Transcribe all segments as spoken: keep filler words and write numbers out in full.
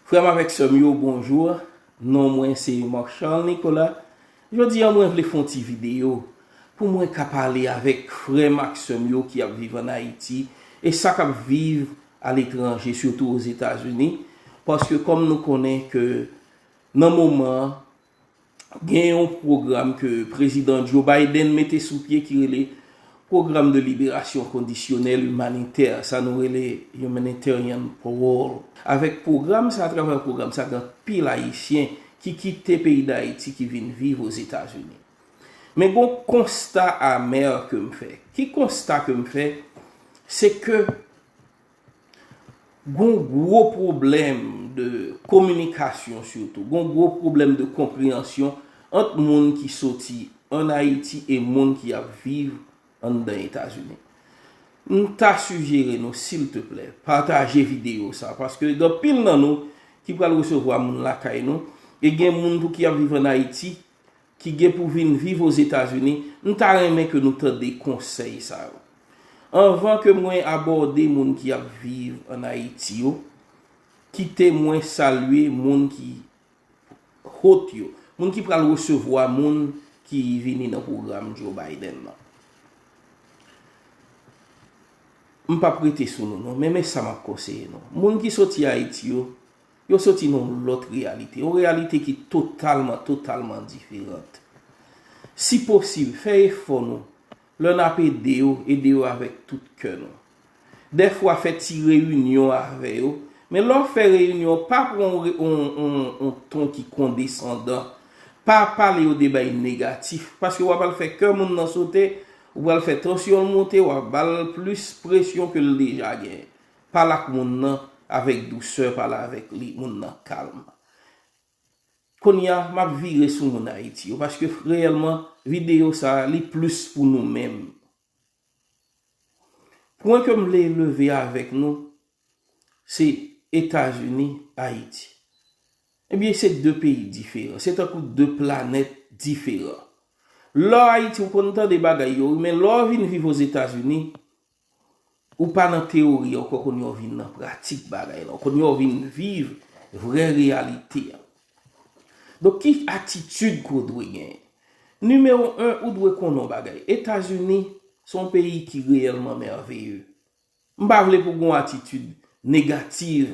Frè m avèk sè m yo, bonjou. Non mwen se Marc Charles Nicolas. Jodi a mwen vle fè yon ti videyo pou mwen ka pale avèk frè m ak sè m yo ki ap viv ann Ayiti e sa k ap viv aletranje, sitou Ozetazini, paske kòm nou konnen ke nan moman an, gen yon pwogram ke Prezidan Joe Biden mete sou pye ki rele Pwogram de Liberasyon Kondisyonèl Imanitè, sa nou rele Humanitarian Parole. Avèk pwogram sa, atravè pwogram sa, gen anpil Ayisyen ki kite peyi Dayiti ki vin viv Ozetazini. Men gon konsta amè ke m fè. Ki konsta ke m fè? Se ke gon gwo pwoblèm de kominikasyon sitou, gon gwo pwoblèm de konpreyansyon ant moun ki soti ann Ayiti e moun ki ap viv anndan Etazini. M ta sijere nou, silteplè, pataje videyo sa, paske gen anpil nan nou ki pral resevwa moun lakay nou, e gen moun tou ki ap viv ann Ayiti ki gen pou vin viv Ozetazini, m ta renmen ke nou tande konsèy sa yo. Anvan ke mwen abòde moun ki ap viv ann Ayiti yo, kite mwen salye moun ki hòt yo, moun ki pral resevwa moun ki vini nan pwogram Joe Biden nan. M p ap rete sou nou non, men men sa m ap konseye nou. Moun ki soti Ayiti yo, yo soti nan yon lòt reyalite, yon reyalite ki totalman, totalman diferan. Si posib, fè efò nou, lè n ap ede yo, ede yo avèk tout kè nou. Dèfwa fè ti reyinyon avè yo, men lè w fè reyinyon, pa pran yon re- yon- yon- yon ton ki kondesandan, pa pale yo de bay negatif, paske w ap al fè kè moun nan sote, ou pral fè tansyon l monte, w ap ba l plis presyon ke l deja genyen. Pale ak moun nan avèk dousè, pale avèk li, moun nan kalm. Kounye a, m ap vire sou moun Ayiti yo, paske reyèlman, videyo sa a, li plis pou nou menm. Pwen ke m vle leve avèk nou, se Etazini, Ayiti. Ebyen, se de peyi diferan, se tankou de planèt diferan. Lè w Ayiti, ou konn tande bagay yo, wi, men lè w vin viv Ozetazini, ou pa nan teyori ankò, kounye a w vin nan pratik bagay la, kounye a w vin viv vrè reyalite a. Donk, ki atitid ke w dwe genyen? Nimewo en, ou dwe konnen yon bagay. Etazini se yon peyi ki reyèlman mèveye. M pa vle pou gen yon atitid negatif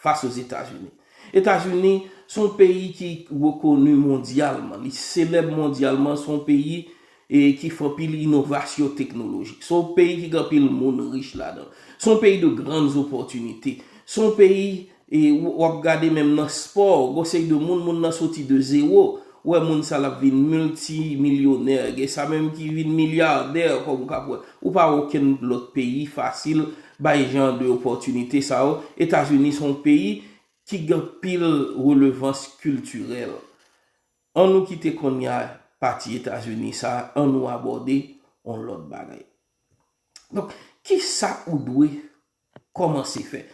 fas Ozetazini. Etazini se yon peyi ki rekoni mondyalman, li selèb mondyalman, se yon peyi e ki fè anpil inovasyon teknolojik. Se yon peyi ki gen anpil moun rich ladan. Se yon peyi de grandes opportunités. Se yon peyi, e w ap gade menm nan spò, gon seri de moun, moun nan soti de zewo. Ou wè moun sa l ap vin miltimilyonè, gen sa menm ki vin milyadè, kòm ou ka wè. Ou pa wè okenn lòt peyi fasil bay jan de opòtinite sa yo. Etazini se yon peyi ki gen anpil relevans kiltirèl. An nou kite kounye a pati Etazini sa, an nou abòde yon lòt bagay. Donk, kisa ou dwe kòmanse fè?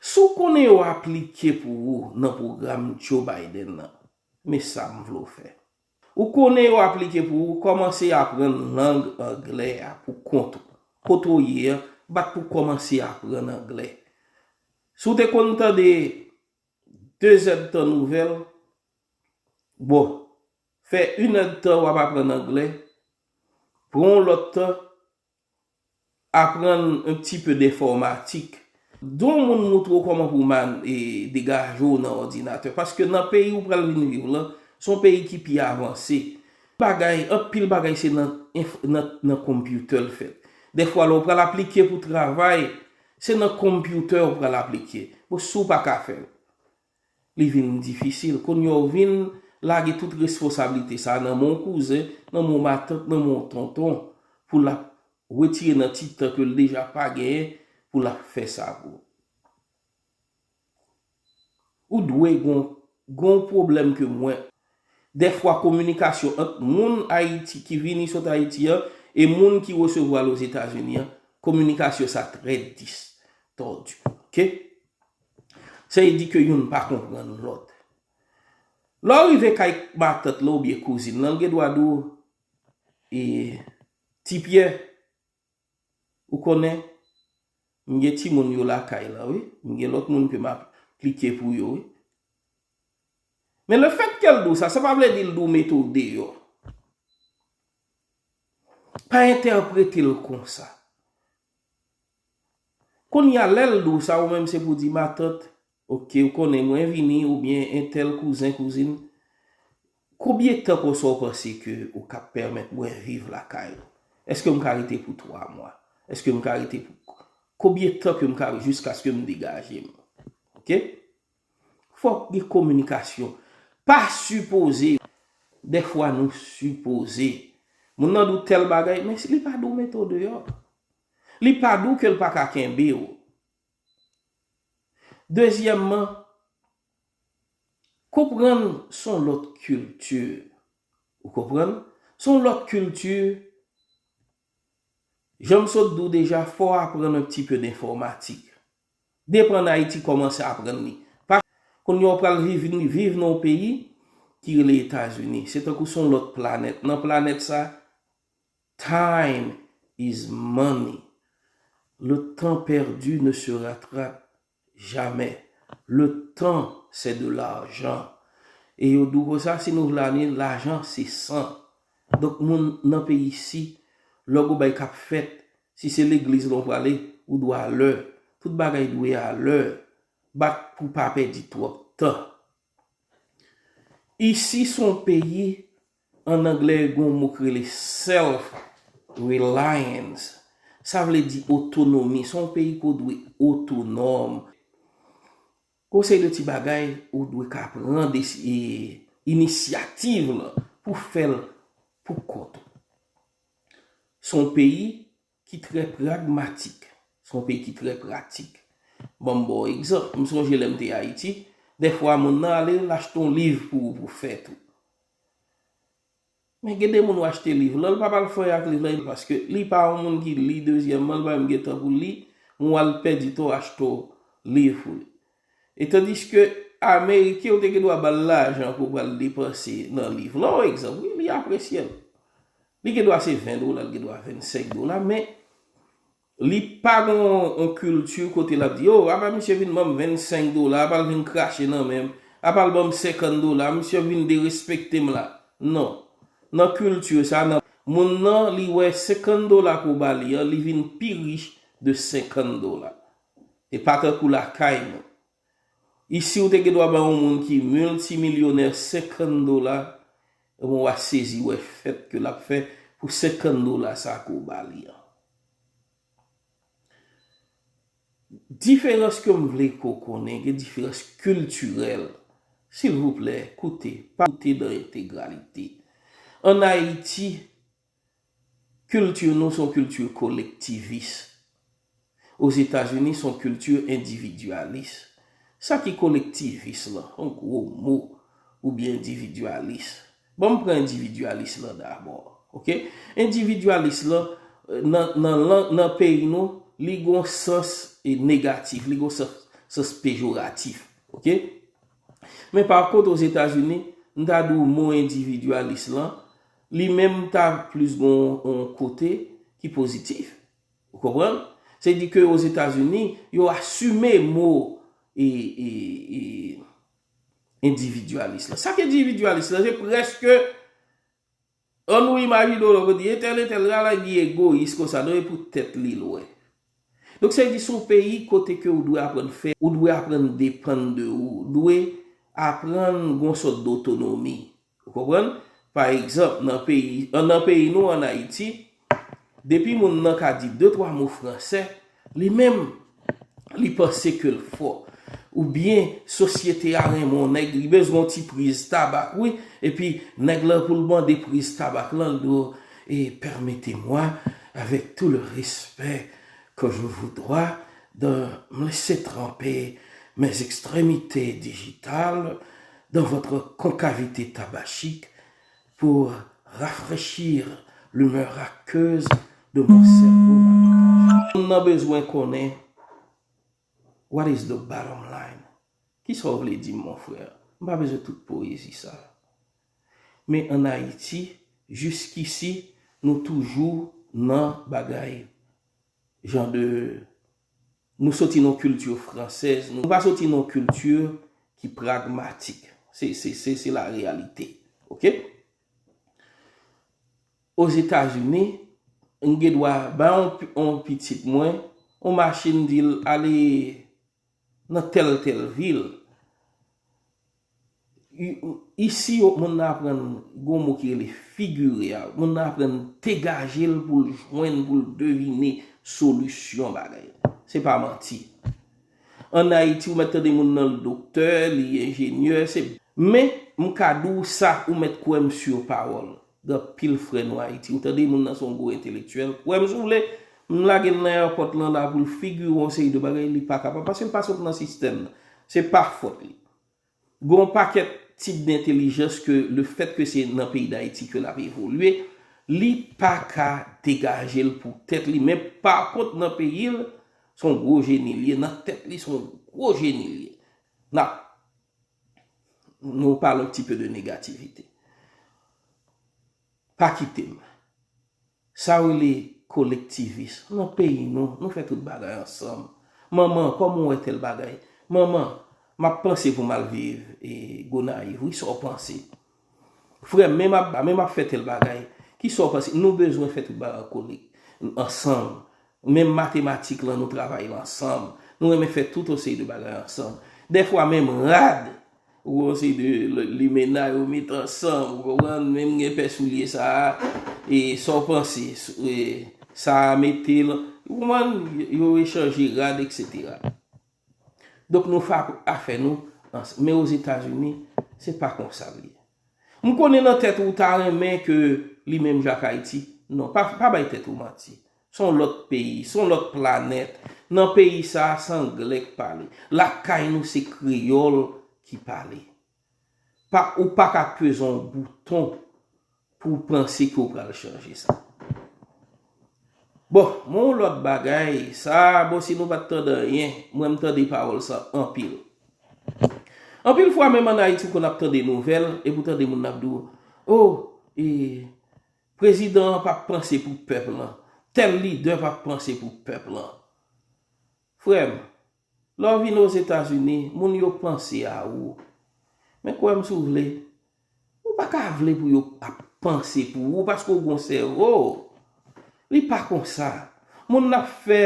Si w konnen yo aplike pou ou nan pwogram Joe Biden nan, men sa m vle w fè. Ou konnen yo aplike pou ou, kòmanse aprann lang anglè a pou kont ou. Kote w ye a, bat pou kòmanse aprann anglè. Si w te konn tande de zèdtan nouvèl, bon, fè inèdtan w ap aprann anglè, pran yon lòt tan, aprann un petit peu d'informatique. Di yon moun montre w kòman pou w man- e degaje w nan òdinatè. Paske nan peyi ou pral vin viv lan, se yon peyi ki pi avanse. Bagay, anpil bagay se nan, enf- nan, nan konpitè l fèt. Dèfwa lè w pral aplike pou travay, se nan konpitè w pral aplike. Bon, si w pa ka fè l, li vin difisil. Kounye a w vin lage tout responsablite sa a nan men yon kouzen, nan men yon matant, nan men yon tonton, pou l ap retire nan ti tan ke l deja pa genyen pou l ap fè sa pou ou. Ou dwe gon, gon pwoblèm ke mwen. Dèfwa kominikasyon ant moun Ayiti ki vini sot Ayiti an e moun ki resevwa l Ozetazini an, kominikasyon sa trè distòdi. Oke? Sa vle di ke youn pa konprann lòt. Lè w rive kay matant lan oubyen kouzin lan, l gen dwa di w, e, Ti Pyè, ou konnen, m gen timoun yo lakay la, wi. M gen lòt moun ke m aplike pou yo, wi. Men lefètke l di w sa, sa pa vle di l di w mete w deyò. Pa entèprete l konsa. Kounye a, lè l di w sa, ou menm se pou di, matant, oke, ou konnen mwen vini, oubyen entèl kouzen, kouzin, konbyen tan konsa w panse ke ou ka pèmèt mwen viv lakay ou? Èske m ka rete pou twa mwa? Èske m ka rete pou konbyen tan ke m ka, jiskaske m degaje m? Oke? Fòk gen kominikasyon. Pa sipoze. Dèfwa nou sipoze. Moun nan di w tèl bagay, men li pa di w mete w deyò. Li pa di w ke l pa ka kenbe w. Dezyèmman, konprann se yon lòt kilti. Ou konprann? Se yon lòt kilti. Jan m sot di w deja, fò w aprann un petit peu d'informatique. Depi ann Ayiti, kòmanse aprann li. Pa, kounye a w pral viv, viv nan yon peyi ki rele Etazini. Se tankou se yon lòt planèt. Nan planèt sa, time is money. Le temps perdu ne se rattrape jamais. Le temps, c'est de l'argent. E yo di w konsa, si nou vle ale, lajan se san. Donk, moun nan peyi isi, lè w gon bagay k ap fèt, si se legliz la w prale, ou dwe alè. Tout bagay dwe alè. Bat pou pa pèdi twòp tan. Isi se yon peyi, ann anglè, gen yon mo ki rele self reliance. Sa vle di otonomi. Se yon peyi ke w dwe otonòm. Gen yon seri de ti bagay ou dwe ka pran desi-, e, inisyativ lan pou fè l pou kont ou. Se yon peyi ki trè pragmatik. Se yon peyi ki trè pratik. Ban m ba w egzanp. M sonje lè m te Ayiti, dèfwa moun nan ale, l achte yon liv pou ou pou fèt ou. Men gen de moun w achte liv lan, l pa pral fè ak liv lan, paske li pa yon moun ki li, dezyèmman, l pa menm gen tan pou li, men w al pèdi tan w achte yon liv pou li. E tandiske Ameriken, ou te gen dwa ba l lajan pou pral depanse nan liv lan, yon egzanp, wi, li apresye l. Li gen dwa se ven dola, li gen dwa vennsenk dola, men li pa gen yon, yon kilti kote l ap di, o, apa misye vin ban m vennsenk dola, apa l vin krache nan men m, apa l ban m senkant dola, misye vin derespekte m la. Non. Nan kilti sa, nan, moun nan, li wè senkant dola ke w ba li an, li vin pi rich de senkant dola. E pa tankou lakay nou. Isi, ou te gen dwa ba yon moun ki miltimilyonè senkant dola, ebyen, w a sezi wè fèt ke l ap fè pou senkant dola sa ke w ba li an. Diferans ke m vle ke w konnen, gen diferans kiltirèl. Silvouplè, koute, pa koute dan entegralite. Ann Ayiti, kilti nou se yon kilti kolektivis. Ozetazini, se yon kilti endividyalis. Sa ki kolektivis lan? Yon gwo mo, oubyen endividyalis. Ban m pran endividyalis lan dabò, oke? Endividyalis lan, nan, nan, nan, nan peyi nou, li gen yon sans, e, negatif, li gen yon sans, sans pejoratif, oke? Men pa kont, Ozetazini, m ta di w mo endividyalis lan, li menm ta plis gen yon, yon kote ki pozitif. Ou konprann? Se di ke Ozetazini, yo asime mo e, e, e, endividyalis lan. Sa ki endividyalis lan, se prèske, ann nou imajine w lè w di entèl, entèl la, la, li egoyis konsa, non, e pou tèt li l wè. Donk, se di se yon peyi kote ke ou dwe aprann fè, ou dwe aprann depann de ou, ou dwe aprann gen yon sòt dotonomi. Ou konprann? Pa egzanp, nan peyi, an, nan peyi nou, ann Ayiti, depi moun nan ka di de twa mo fransè, li menm, li panse ke l fò. Oubyen, sosyete a renmen yon nèg, li bezwen yon ti priz tabak, wi, epi nèg lan pou l mande priz tabak lan, l di w, et permettez-moi, avec tout le respect que je vous dois, de me laisser tremper mes extrémités digitales dans votre concavité tabachique pour rafraîchir l'humeur aqueuse de mon cerveau malgache. Moun nan bezwen konnen, what is the bottom line? Kisa w vle di m, mon frè? M pa bezwen tout poezi sa. Men ann Ayiti, jiskisi, nou toujou nan bagay, jan de, nou soti nan kilti fransèz, nou pa soti nan kilti ki pragmatik. Se, se, se, se la reyalite. Oke? Ozetazini, m gen dwa bay yon, yon pitit mwen yon machin, di l ale nan tèl tèl vil. I- Isi yo, moun nan aprann gon mo ki rele figire a. Moun nan aprann degaje l pou l jwenn, pou l devine solisyon bagay. Se pa manti. Ann Ayiti, ou mèt tande moun nan l doktè, li enjenyè, se. Men, m ka di w sa, ou mèt kwè m sur pawòl. Gen anpil frè nou Ayiti. Ou tande moun nan se yon gwo entelektyèl. Kwè m si w vle, m lage l nan èpòt lan la pou l figire yon seri de bagay, li pa kapab. Paske l pa sot nan sistèm nan. Se pa fòt li. Gen yon pakèt tip dentelijans ke le fèt ke se nan peyi Dayiti ke l ap evolye, li pa ka degaje l pou tèt li. Men pa kont nan peyi l, se yon gwo jeni l ye. Nan tèt li, se yon gwo jeni l ye. N ap, nou pale yon ti pe de negativite. Pa kite m. Sa yo rele kolektivis. Nan peyi nou, nou fè tout bagay ansanm. Manman, kòman w wè tèl bagay? Manman, m ap panse pou m al viv e Gonayiv. Wi, sa w panse? Frè m, men m ap, men m ap fè tèl bagay. Ki sa w panse? Nou bezwen fè tout bagay an kolek, ansanm. Menm matematik lan, nou travay l ansanm. Nou renmen fè tout yon seri de bagay ansanm. Dèfwa, menm rad, ou wè yon seri de l- limena yo met ansanm, ou konprann? Menm gen pè soulye sa a, e sa w panse, s- e, sa a mete l, ou konprann? Yo echanje rad, etsetera. Donk, nou fè afè nou ansanm. Men Ozetazini, se pa konsa l ye. M konnen nan tèt ou, ou ta renmen ke li menm jan ak Ayiti. Non, pa, pa bay tèt ou manti. Se yon lòt peyi, se yon lòt planèt. Nan peyi sa a, se anglè k pale. Lakay nou, se kreyòl ki pale. Pa, ou pa ka peze yon bouton pou w panse ke w pral chanje sa. Bon, men yon lòt bagay, sa, bon, si nou pa t tande anyen, mwen m tande pawòl sa anpil. Anpil fwa, menm ann Ayiti, ou konn ap tande nouvèl, epi w tande moun ap di w, o, e, prezidan an p ap panse pou pèp lan, tèl lidè p ap panse pou pèp lan. Frè m, lè w vin Ozetazini, moun yo panse a ou. Men kwè m si w vle, ou pa ka vle pou yo ap panse pou ou, paske w gen yon sèvo. Li pa konsa. Moun nan ap fè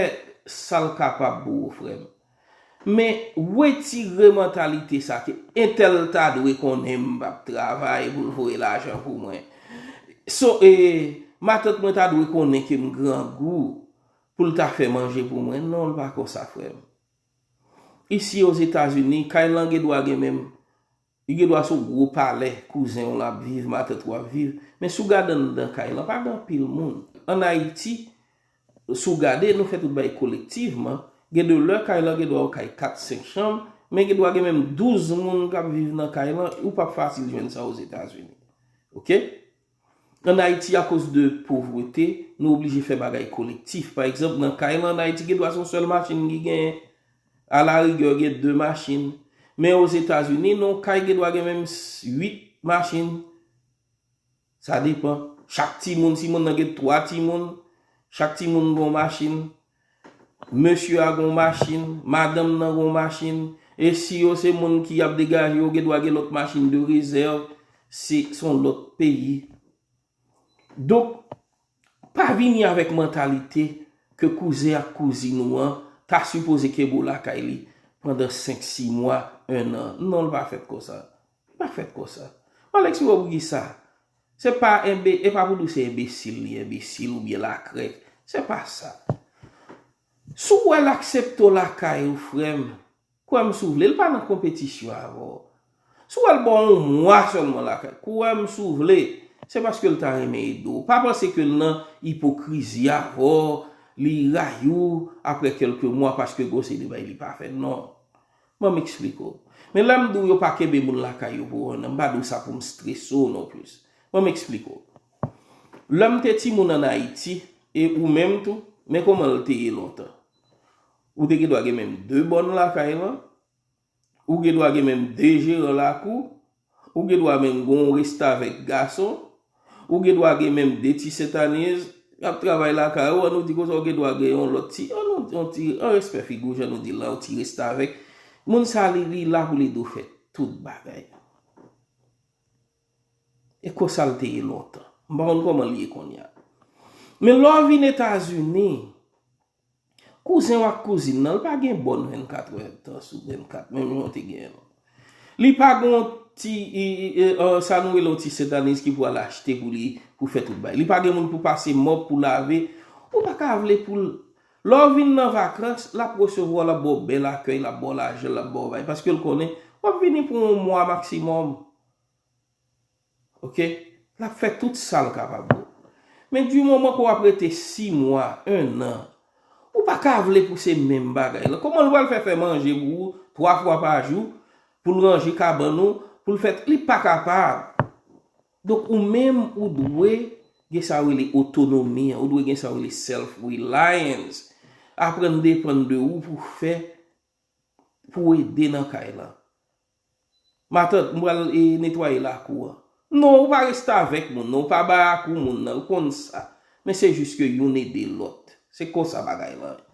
sa l kapab pou ou, frè m. Men retire mantalite sa ke entèl ta dwe konnen m p ap travay pou l voye lajan pou mwen. So, e, matant mwen ta dwe konnen ke m grangou pou l ta fè manje pou mwen. Non, l pa konsa, frè m. Isi Ozetazini, kay lan gen dwa gen menm, li gen dwa se yon gwo palè kouzen w la ap viv, matant ou ap viv. Men si w gade anndan kay lan, pa gen anpil moun. Ann Ayiti, si w gade, nou fè tout bagay kolektivman. Gen de lè kay lan gen dwa yon kay kat, senk chanm, men gen dwa gen menm douz moun k ap viv nan kay lan, ou p ap fasil jwenn sa Ozetazini. Oke? Ann Ayiti, akoz de povrete, nou oblije fè bagay kolektif. Pa egzanp, nan kay lan ann Ayiti, gen dwa se yon sèl machin ki genyen. Alarigè, gen de machin. Men Ozetazini, nan yon kay, gen dwa gen menm s- uit machin. Sa depann. Chak timoun, si moun nan gen twa timoun, chak timoun gen yon machin. Mesye a gen yon machin, madanm nan gen yon machin. E si yo se moun ki ap degaje, yo gen dwa gen lòt machin de rezèv. Se, se yon lòt peyi. Donk, pa vini avèk mantalite ke kouzen ak kouzin ou an ta sipoze kenbe w lakay li pandan senk, sis mwa, en an. Non, l pa fèt konsa. Li pa fèt konsa. Mwen al eksplike w poukisa. Se pa enbe, e pa pou di w se enbesil li enbesil oubyen lakrèk. Se pa sa. Si w wè l aksepte w lakay ou, frè m, kwè m si w vle, l pa nan konpetisyon avè w. Si w wè l ba w yon mwa sèlman lakay, kwè m si w vle, se paske l ta renmen ede w. Pa panse ke l nan ipokrizi avè w, li rayi w apre kèlke mwa paske gen yon seri de bagay li pa fè. Non. Ban m eksplike w. Men lè m di w yo pa kenbe moun lakay yo pou yon an, m pa di w sa pou m strese w non plis. Ban m eksplike w. Lè m te timoun ann Ayiti, e ou menm tou, men kòman l te ye lontan. Ou te gen dwa gen menm de bòn lakay lan, ou gen dwa gen menm de jeran lakou, ou gen dwa menm gen yon restavèk gason, ou gen dwa gen menm de ti Sentaniz k ap travay lakay ou, ann nou di konsa ou gen dwa gen yon lòt ti, ann nou, yon ti, an respè figi w, jan nou di l la, yon ti restavèk. Moun sa, li, li la pou l ede w fè tout bagay. E konsa l te ye lontan. M pa konn kòman l ye kounye a. Men lè w vin Etazini, kouzen w ak kouzin nan, l pa gen bòn vennkat è tan sou vennkat, menm jan w te genyen l. Li pa gen yon ti, i, i, e, e, sa nou rele yon ti sentaniz ki pou al achte pou li, pou fè tout bagay. Li pa gen moun pou pase mòp, pou lave. Ou pa ka vle pou l. Lè w vin nan vakans, l ap resevwa w, l ap ba w bèl akèy, l ap ba w lajan, l ap ba w bagay. Paske l konnen, w ap vini pou yon mwa maksimòm. Oke? L ap fè tout sa l kapab pou ou. Men di moman ke w ap rete sis mwa, en an, ou pa ka vle pou se menm bagay la. Kòman l pral fè fè manje pou ou twa fwa pa jou, pou l ranje kabann ou, pou l fè, li pa kapab. Donk, ou menm, ou dwe gen sa yo rele otonomi an, ou dwe gen sa yo rele self-reliance. Aprann depann de ou pou fè, pou ede nan kay lan. Matant, m pral, e, netwaye lakou an. Non, ou pa restavèk moun nan, ou pa bayakou moun nan, ou konn sa. Men se jis ke youn ede lòt. Se konsa bagay lan ye.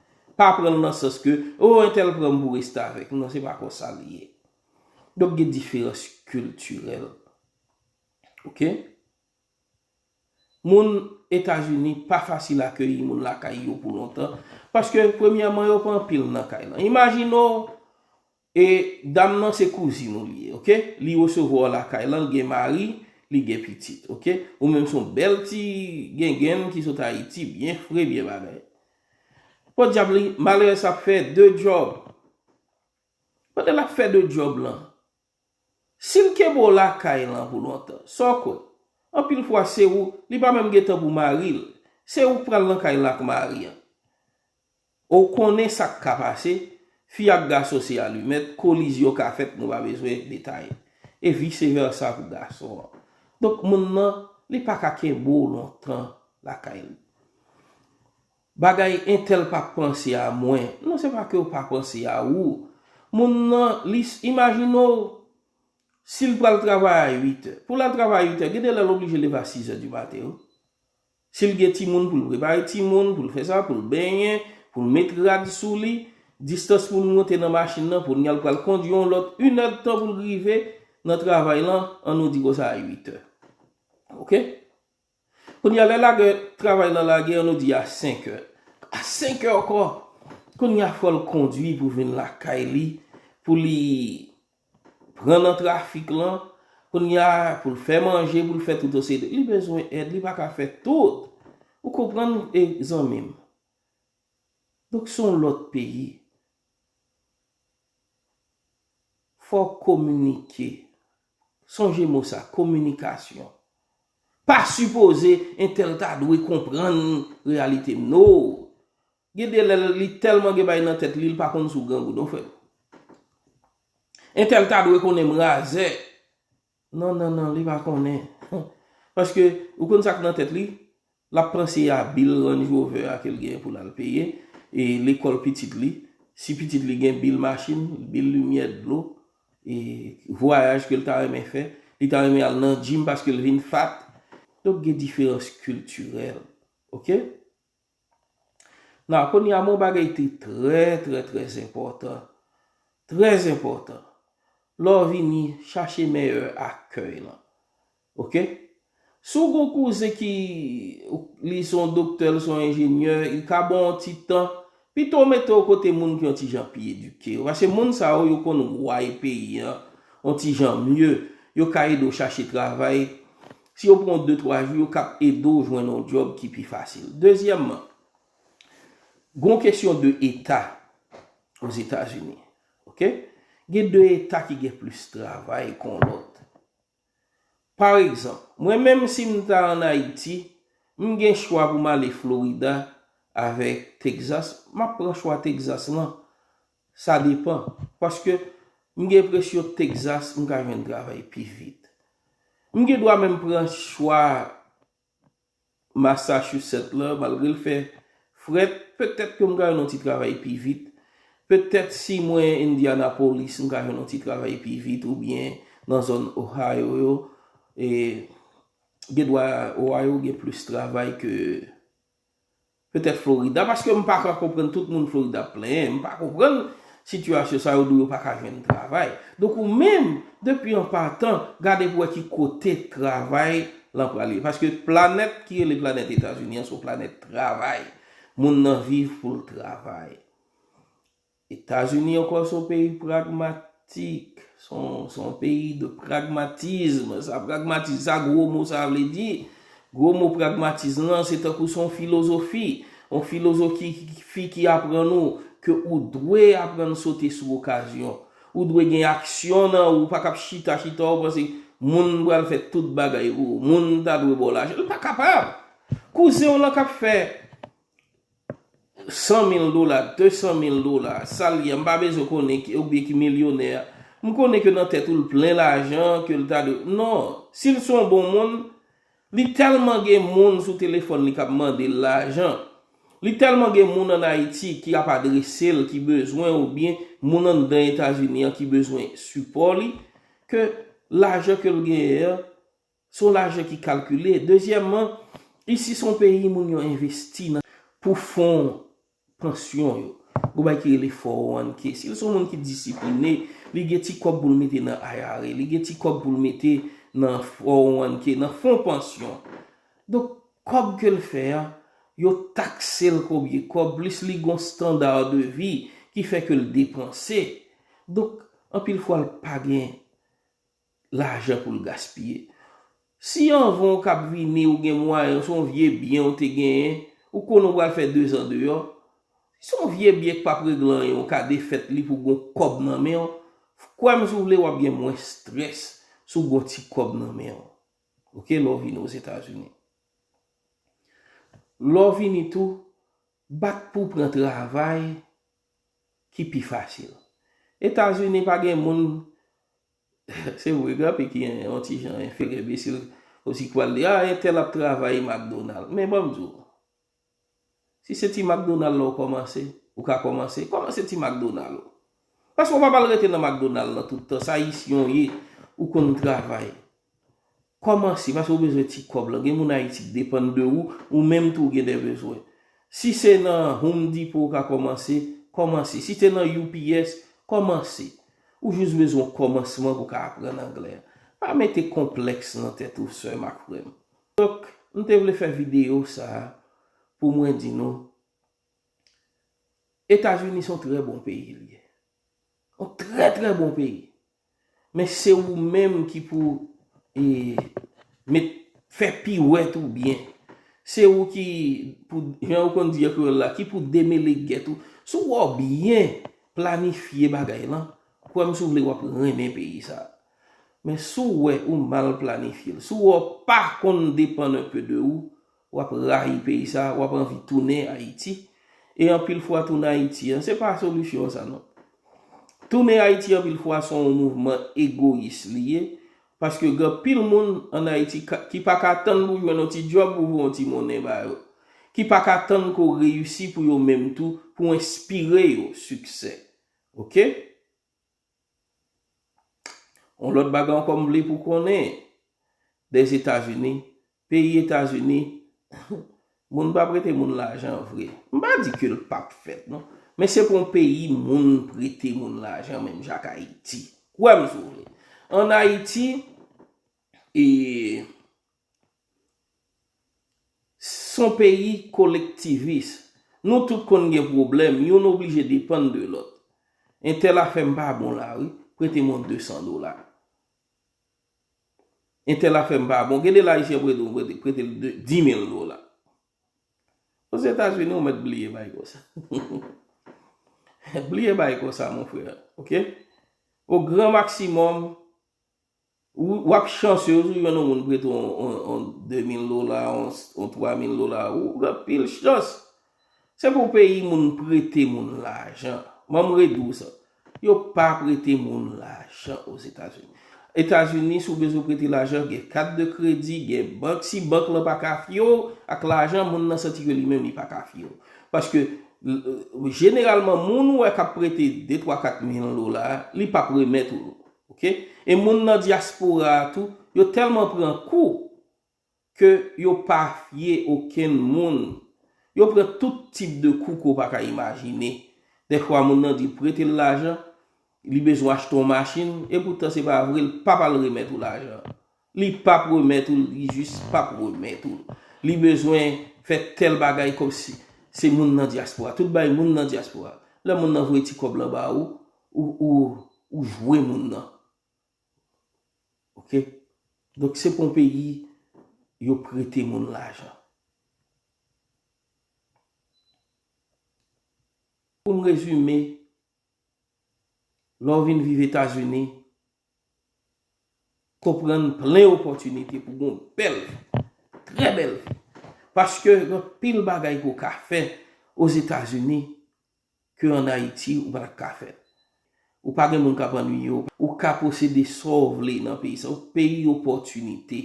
Pa pran l nan sans ke, o, entèl pran m pou restavèk. Non, se pa konsa li ye. Donk, gen diferans kiltirèl. Oke? Moun Etazini pa fasil akeyi moun lakay yo pou lontan. Paske, premyèman, yo pa anpil nan kay lan. Imajine w, e dam nan se kouzin ou li ye, oke? Li resevwa w lakay lan, l gen mari, li gen pitit, oke? Ou menm se yon bèl ti gengenn ki sot Ayiti, byen fre, byen bagay. Podyab li, malerèz sa ap fè de djòb. Pandan l ap fè de djòb lan, si l kenbe w lakay lan pou lontan, sa w kwè? Anpil fwa se ou, li pa menm gen tan pou mari l. Se ou k pral nan kay lan ak mari an. Ou konnen sa k ka pase, fi ak gason se alimèt, kolizyon ka fèt, nou pa bezwen detaye. E vise vèsa pou gason an. Donk, moun nan, li pa ka kenbe w lontan lakay li. Bagay entèl pa panse a mwen. Non, se pa ke yo pa panse a ou. Moun nan, li, imajine w, si l pral travay a uit è. Pou l al travay a uit è, gen de lè l oblije leve a sis è di maten, wi. Si l gen timoun, pou l prepare timoun, pou l fè sa, pou l benyen, pou l met rad sou li, distans pou l monte nan machin nan, pou l al pral kondui yon lòt, inèdtan pou l rive nan travay lan, an nou di konsa a uit è. Oke? Kounye a, lè lagè, travay lan lage, an nou di a senk è. A senk è ankò, kounye a, fò l kondui pou vin lakay li, pou li pran nan trafik lan, kounye a, pou l fè manje, pou l fè tout yon seri de, li bezwen èd, li pa ka fè tout. Ou konprann, e, zanmi m? Donk, se yon lòt peyi. Fò w kominike. Sonje mo sa, kominikasyon. Pa sipoze entèl ta dwe konprann reyalite m. No. Gen de lè, li tèlman gen bagay nan tèt li, li pa konn si w grangou, non, frè m. Entèl ta dwe konnen m razè. Non, non, non, li pa konnen. Paske, ou konn sa k nan tèt li? L ap panse a bil Range Rover a ke l genyen pou l al peye, e lekòl pitit li, si pitit li gen bil machin, bil limyè, dlo, e vwayaj ke l ta renmen fè, li ta renmen al nan gym paske l vin fat. Donk, gen diferans kiltirèl. Oke? Nan, kounye a, men yon bagay ki trè, trè, trè enpòtan. Trè enpòtan. Lè w vini, chache meyè akèy lan. Oke? Si w gen yon kouzen ki, li se yon doktè, li se yon enjenyè, li ka ba w yon ti tan, pito w mete w kote moun ki yon ti jan pi edike yo. Paske moun sa yo, yo konn wè peyi an yon ti jan mye. Yo ka ede w chache travay. Si yo pran w de, twa jou, yo kab ede w jwenn yon djòb ki pi fasil. Dezyèmman, gen yon kesyon de eta Ozetazini. Oke? Gen de eta ki gen plis travay ke yon lòt. Pa egzanp, mwen menm si m ta ann Ayiti, m gen chwa pou m ale Florida avèk Texas, m ap pran chwa Texas lan. Sa depann. Paske m gen enpresyon Texas, m ka jwenn travay pi vit. M gen dwa menm pran chwa Massachusetts lan, malgre l fè frèt, petèt ke m ka jwenn yon ti travay pi vit. Petèt si mwen Indianapolis, m ka jwenn yon ti travay pi vit, oubyen nan zòn Ohio yo. E gen dwa Ohio gen plis travay ke petèt Florida, paske m pa ka konprann tout moun Florida ap plenyen, m pa konprann sitiyasyon sa yo dwe yo pa ka jwenn travay. Donk ou menm, depi an patan, gade pou wè ki kote travay lan pral ye. Paske planèt ki rele planèt Etazini an se yon planèt travay. Moun nan viv pou l travay. Etazini ankò se yon peyi pragmatik, se yon, se yon peyi de pragmatism. Sa pragmatism, sa gwo mo sa vle di? Gwo mo pragmatism lan, se tankou se yon filozofi. Yon filozofi ki aprann ou ke ou dwe aprann sote sou okazyon. Ou dwe gen aksyon nan ou, ou pa k ap chita, chita, ou panse moun pral fè tout bagay pou ou. Moun ta dwe ba w lajan. Li pa kapab. Kouzen w lan k ap fè san mil dola, de san mil dola, sa l ye a, m pa bezwen konnen ki, oubyen ki milyonè a. M konnen ke nan tèt ou l plen lajan, ke l ta dwe. Non, si l se yon bon moun, li tèlman gen moun sou telefòn li k ap mande l lajan. Li tèlman gen moun ann Ayiti ki ap adrese l, ki bezwen, oubyen moun anndan Etazini an ki bezwen sipò li, ke lajan ke l genyen an, se yon lajan ki kalkile. Dezyèmman, isi se yon peyi moun yo envesti nan, pou fon pansyon yo. Gon bagay ki rele four oh one K. Si l se yon moun ki disipline, li gen ti kòb pou l mete nan I R A, li gen ti kòb pou l mete nan four oh one K, nan fon pansyon. Donk, kòb ke l fè a, yo takse l konbyen kòb, plis li gon standard de vie ki fè ke l depanse. Donk, anpil fwa l pa gen lajan pou l gaspiye. Si anvan w k ap vini, ou gen mwayen, se yon vye byen ou te genyen, ou konnen w pral fè dezan deyò, se yon vye byen k p ap regle anyen, ou ka defèt li pou gon kòb nan men w, kwè m si w vle w ap gen mwens strès si w gon ti kòb nan men w. Oke, lè w vini Ozetazini. Lè w vini tou, bat pou w pran travay ki pi fasil. Etazini pa gen moun, se vre, gen anpil ki yon ti jan enferi, enbesil, osi k pral di, a, entèl ap travay McDonald. Men ban m di w, si se ti McDonald la w kòmanse, ou ka kòmanse, kòmanse ti McDonald ou. Paske w pa pral rete nan McDonald lan tout tan, se Ayisyen w ye, ou konn travay. Kòmanse, paske w bezwen ti kòb lan. Gen moun Ayiti k depann de ou, ou menm tou w gen de bezwen. Si se nan Home Depot ou ka kòmanse, kòmanse. Si se nan U P S, kòmanse. Ou jis bezwen yon kòmansman pou w ka aprann anglè. Pa mete konplèks nan tèt ou, sè m ak frè m. Donk, m te vle fè videyo sa a pou mwen di nou, Etazini se yon trè bon peyi li ye. Yon trè, trè bon peyi. Men se ou menm ki pou, e, met, fè piwèt ou byen. Se ou ki pou, jan yo konn di an kreyòl la, ki pou demele gèt ou. Si w wè w byen planifye bagay lan, kwè m si w vle w ap renmen peyi sa a. Men si w wè ou mal planifye l, si w wè w pa konn depann enpe de ou, w ap rayi peyi sa, w ap anvi tounen Ayiti. E anpil fwa tounen Ayiti an, se pa solisyon sa non. Tounen Ayiti anpil fwa se yon mouvman egoyis li ye, paske gen anpil moun ann Ayiti ka, ki pa ka tann pou jwenn yon ti djòb pou voye yon ti monnen ba yo, ki pa ka tann ke w reyisi pou yo menm tou, pou w enspire yo siksè. Oke? Yon lòt bagay ankò m vle pou konnen, Dèzetazini, peyi Etazini, moun pa prete moun lajan vre. M pa di ke l p ap fèt non, men se pa yon peyi moun prete moun lajan menm jan ak Ayiti. Kwè m si w vle. Ann Ayiti, e, se yon peyi kolektivis. Nou tout konn gen pwoblèm, youn oblije depann de lòt. Entèl afè m pa bon la wi, prete m yon de san dola. Entèl afè m pa bon, gen de la Ayisyen prete, prete, prete l de, di mil dola. Ozetazini, ou mèt bliye bagay konsa. Bliye bagay konsa, mon frè, oke? O gran maksimòm, ou, w ap chanse, ou jwenn yon moun prete w yon, yon, yon de mil dola, yon, yon twa mil dola, ou gen anpil chans. Se pou peyi moun prete moun lajan. Ban m redi w sa. Yo pa prete moun lajan Ozetazini. Etazini, si w bezwen prete lajan, gen kat de kredi, gen bank. Si bank lan pa ka fye w ak lajan, moun nan santi ke li menm li pa ka fye w. Paske, l-, jeneralman, moun ou wè k ap prete de, twa, kat mil dola, li p ap remèt ou l. Oke? E moun nan dyaspora a tou, yo tèlman pran kou ke yo pa fye okenn moun. Yo pran tout tip de kou ke w pa ka imajine. Dèfwa, moun nan di l prete l lajan, li bezwen achte yon machin, e poutan se pa vre, l p ap al remèt ou lajan. Li p ap remèt ou l, li jis p ap remèt ou l. Li bezwen fè tèl bagay kòmsi se moun nan dyaspora. Tout bagay moun nan dyaspora. Lè moun nan voye ti kòb lan ba ou, ou, ou, ou jwe moun nan. Oke? Donk, se pa yon peyi yo prete moun lajan. Pou m rezime, lè w vin viv Etazini, konprann plen opòtinite pou gon bèl vi, trè bèl vi. Paske gen anpil bagay ke w ka fè Ozetazini ke ann Ayiti ou pa t ap ka fè. Ou pa gen moun k ap annuiye w, ou ka posede sa w vle nan peyi sa, yon peyi opòtinite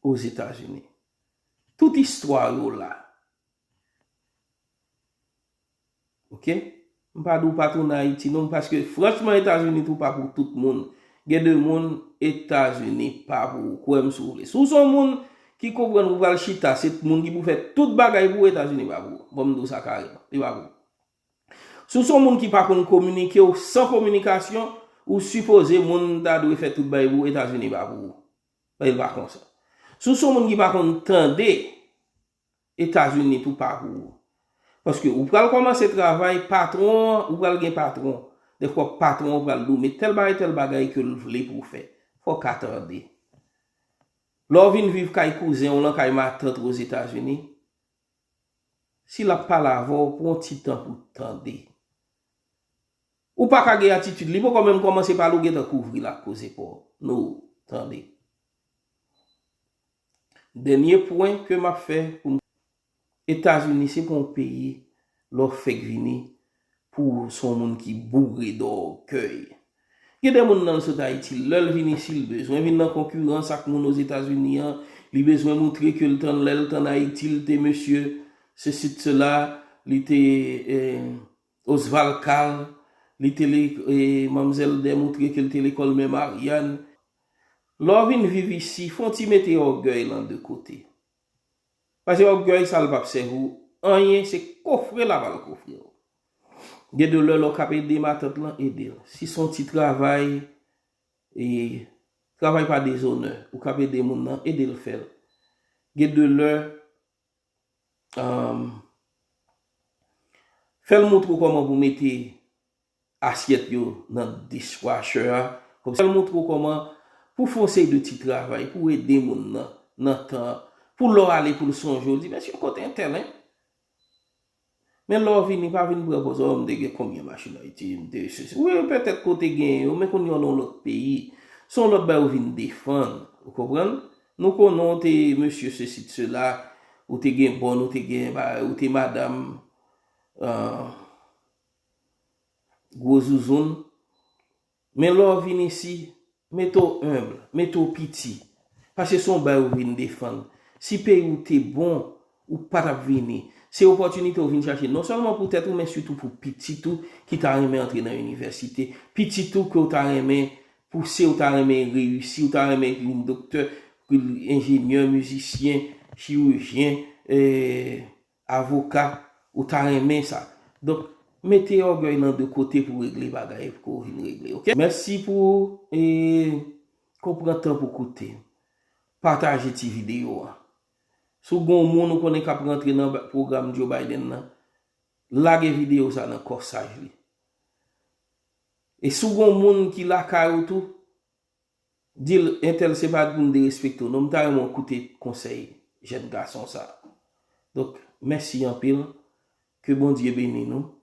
Ozetazini. Tout istwa yo la. Oke? M pa di w pa tounen Ayiti non, paske franchman Etazini tou pa pou tout moun. Gen de moun Etazini pa pou ou, kwè m si w vle. Si w se yon moun ki konprann ou pral chita, se moun ki pou fè tout bagay pou ou, Etazini pa pou ou. Ban m di w sa kareman, li pa pou ou. Si w se yon moun ki pa konn kominike, ou san kominikasyon, ou sipoze moun ta dwe fè tout bagay pou ou, Etazini pa pou ou. Bagay pa konsa. Si w se yon moun ki pa konn tande, Etazini tou pa pou ou. Paske ou pral kòmanse travay, patwon an, ou pral gen patwon. Dèfwa patwon an pral di w, men tèl bagay, tèl bagay ke l vle pou w fè. Fò w ka tande. Lè w vin viv kay kouzen w lan, kay matant ou Ozetazini, si l ap pale avè w, pran yon ti tan pou w tande. Ou pa ka gen atitid, li poko menm kòmanse pale, ou gentan kouvri l ak koze pa w. No, tande. Dènye pwen ke m ap fè pou m, Etazini se pa yon peyi lè w fèk vini pou w se yon moun ki boure dògèy. Gen de moun nan l sot Ayiti, lè l vin isi, l bezwen vin nan konkirans ak moun Ozetazini an, li bezwen moutre ke l t ann, lè l t ann Ayiti, l te mesye sesi, sela, li te, eh, Oswald Carl, li te le, eh, manmzèl Dè moutre ke l te lekòl Mè Mariann. Lè w vin viv isi, fè w ti mete ògèy lan de kote. Paske ògèy sa l p ap sèvi w anyen, se kofre l ap al kofre w. Gen de lè lè w k ap ede matant lan, ede l. Si se yon ti travay, e travay pa dezonè, ou k ap ede moun nan, ede l fè l. Gen de lè, um, fè l montre w kòman pou mete asyèt yo nan dishwasher a. Kòmsi l montre w kòman pou fè yon seri de ti travay, pou ede moun nan, nan tan an. Pou lè w ale, pou l sonje w, di, "Mesye, kote entèl, en?" Men lè w vini, pa vin pran pòz, "O, m te gen konbyen machin Ayiti, m te sesi." Wi, petèt ke w te genyen yo, men kounye a w nan yon lòt peyi. Se yon lòt bagay ou vin defann, ou konprann? Nou konnen w te mesye sesi, sela, ou te gen bòn, ou te gen bagay, ou te madanm, ah, gwo zouzoun. Men lè w vin isi, mete w enb, mete w piti. Paske se yon bagay ou vin defann. Si peyi w te bon, ou pa t ap vini. Se opòtinite ou vin chache, non sèlman pou tèt ou, men sitou pou pitit ou ki ta renmen antre nan inivèsite. Pitit ou ke w ta renmen pouse, ou ta renmen reyisi, ou ta renmen vin doktè, enjenyè, mizisyen, chirijyen, eh, avoka, ou ta renmen sa. Donk, mete ògèy lan de kote pou regle bagay ke w vin regle, oke? Mèsi pou, e, ke w pran tan pou koute. Pataje ti videyo a. Si w gen yon moun ou konnen k ap rantre nan ba-, pwogram Joe Biden nan, lage videyo sa nan kòsaj li. E si w gen yon moun ki lakay ou tou, di l, "Entèl se pa pou m derespekte w, non, m ta renmen w koute konsèy jèn gason sa a." Donk, mèsi anpil. Ke Bondye beni nou.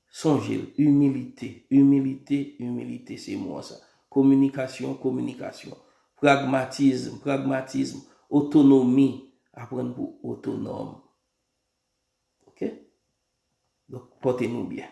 Sonje l, imilite, imilite, imilite, se mo sa. Kominikasyon, kominikasyon. Pragmatizm, pragmatizm. Otonomi, aprann pou otonòm. Oke? Donk, pòte nou byen.